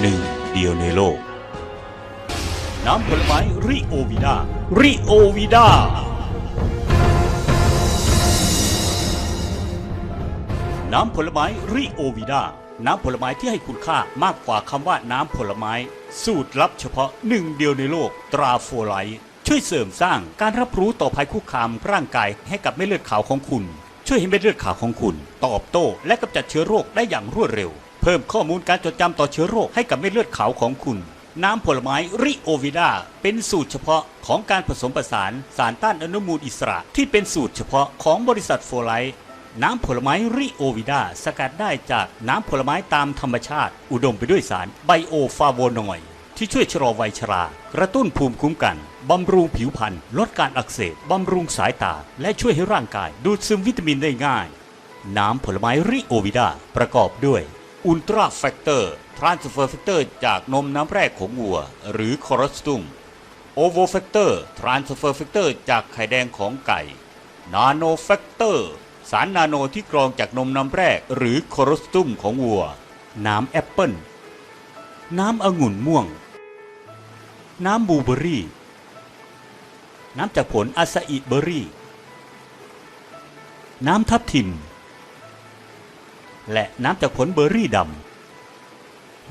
ໜຶ່ງດຽວໃນໂລກ. ນ້ຳຜົນລະໄມ້ຣິໂອວີດາ ຣິໂອວີດາ ນ້ຳຜົນລະໄມ້ຣິໂອວີດາ ນ້ຳຜົນລະໄມ້ທີ່ໃຫ້ຄຸນຄ່າມາກກວ່າຄຳວ່ານ້ຳຜົນລະໄມ້ ສູດລັບສະເພາະໜຶ່ງດຽວໃນໂລກ ຕຣາໂຟໄລ ຊ່ວຍເສີມສ້າງການຮັບຮູ້ຕໍ່ໄພຄຸກຄາມຮ່າງກາຍໃຫ້ກັບເມັດເລືອດຂາວຂອງຄຸນ, ຊ່ວຍໃຫ້ເມັດເລືອດຂາວຂອງຄຸນຕອບໂຕ້ ແລະ ກຳຈັດເຊື້ອໂລກໄດ້ຢ່າງລວດເລັວ, ເພີ່ມຂໍ້ມູນການຈົດຈຳຕໍ່ເຊື້ອໂລກໃຫ້ກັບເມັດເລືອດຂາວຂອງຄຸນ. ນ້ຳຜົນລະໄມ້ຣິໂອວີດາ ເປັນສູດສະເພາະຂອງການປະສົມປະສານສານຕ້ານອະນຸມູນອິດສະຫຼະທີ່ເປັນສູດສະເພາະຂອງບໍລິສັດໂຟໄລ. ນ້ຳຜົນລະໄມ້ຣິໂອວີດາ ສະກັດໄດ້ຈາກນ້ຳຜົນລະໄມ້ຕາມທຳມະຊາດ ອຸດົມໄປດ້ວຍສານໄບໂອຟາໂວນອຍ ທີ່ຊ່ວຍຊະລໍໄວຊະລາ, ກະຕຸ້ນພູມຄຸ້ມກັນ, ບຳລຸງຜິວພັນ, ລົດການອັກເສບ, ບຳລຸງສາຍຕາ ແລະ ຊ່ວຍໃຫ້ຮ່າງກາຍດູດຊຶມວິຕາມິນໄດ້ງ່າຍ. ນ້ຳຜົນລະໄມ້ຣິໂອວີດາ ປະກອບດ້ວຍ ອຸນຕຣາແຟັກເຕີ ທຣານສະເຟີແຟັກເຕີ ຈາກນົມນ້ຳແຮ່ຂອງວັວ ຫຼື ໂຄໂລສະຕຸມ, ໂອໂວແຟັກເຕີ ທຣານສະເຟີແຟັກເຕີ ຈາກໄຂ່ແດງຂອງໄກ່, ນາໂນແຟັກເຕີ ສານນາໂນທີ່ກຣອງຈາກນົມນ້ຳແຮ່ ຫຼື ໂຄໂລສະຕຸມຂອງວັວ, ນ້ຳແອັບເປິ້ນ, ນ້ຳອະງຸ່ນມ່ວງ, ນ້ຳບລູເບີຣີ, ນ້ຳຈາກຜົນອາຊາອິເບີຣີ, ນ້ຳທັບທິມ ແລະ ນ້ຳຈາກຜົນເບີຣີດຳ.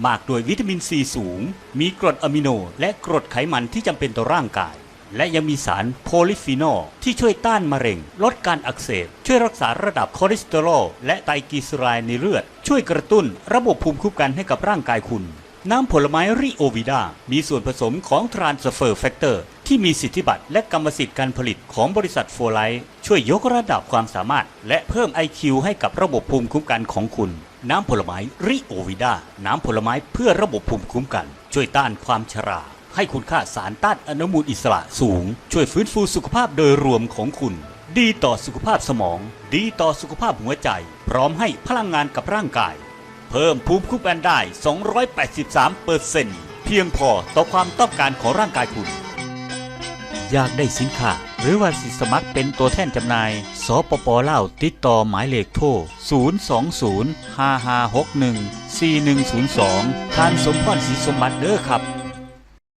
ມາກດ້ວຍວິຕາມິນຊີສູງ, ມີກຣົດອາມິໂນ ແລະ ກຣົດໄຂມັນທີ່ຈຳເປັນຕໍ່ຮ່າງກາຍ ແລະ ຍັງມີສານໂພລິຟີນໍ ທີ່ຊ່ວຍຕ້ານມະເຮັງ, ລົດການອັກເສບ, ຊ່ວຍຮັກສາລະດັບຄອເລສເຕີຣອລ ແລະ ໄຕກລີເຊີຣາຍໃນເລືອດ, ຊ່ວຍກະຕຸ້ນລະບົບພູມຄຸ້ມກັນໃຫ້ກັບຮ່າງກາຍຄຸນ. ນ້ຳຜົນລະໄມ້ຣິໂອວີດາ ມີສ່ວນປະສົມຂອງທຣານສະເຟີແຟັກເຕີ ທີ່ມີສິດທິບັດ ແລະ ກຳມະສິດການຜະລິດຂອງບໍລິສັດໂຟໄລ ຊ່ວຍຍົກລະດັບຄວາມສາມາດ ແລະ ເພີ່ມໄອຄິວໃຫ້ກັບລະບົບພູມຄຸ້ມກັນຂອງຄຸນ. ນ້ຳຜົນລະໄມ້ຣິໂອວີດາ ນ້ຳຜົນລະໄມ້ເພື່ອລະບົບພູມຄຸ້ມກັນ ຊ່ວຍຕ້ານຄວາມຊະລາ, ໃຫ້ຄຸນຄ່າສານຕ້ານອະນຸມູນອິດສະຫຼະສູງ, ຊ່ວຍຟື້ນຟູສຸຂະພາບໂດຍລວມຂອງຄຸນ, ດີຕໍ່ສຸຂະພາບສະໝອງ, ດີຕໍ່ສຸຂະພາບຫົວໃຈ, ພ້ອມໃຫ້ພະລັງງານກັບຮ່າງກາຍ, ເພີ່ມພູມຄຸ້ມກັນໄດ້ສອງຮ້ອຍແປດສິບສາມເປີເຊັນ ພຽງພໍຕໍ່ຄວາມຕ້ອງການຂອງຮ່າງກາຍຄຸນ. ຢາກໄດ້ສິນຄ້າ ຫຼືວ່າຊິສະໝັກເປັນຕົວແທນຈຳໜ່າຍ ສປປ ລາວ ຕິດຕໍ່ໝາຍເລກໂທ ສູນສອງສູນ ຫ້າຫ້າຫົກໜຶ່ງ ສີ່ໜຶ່ງສູນສອງ. ທ່ານ ສົມພອນ ສີສົມບັດ ເດີຄັບ.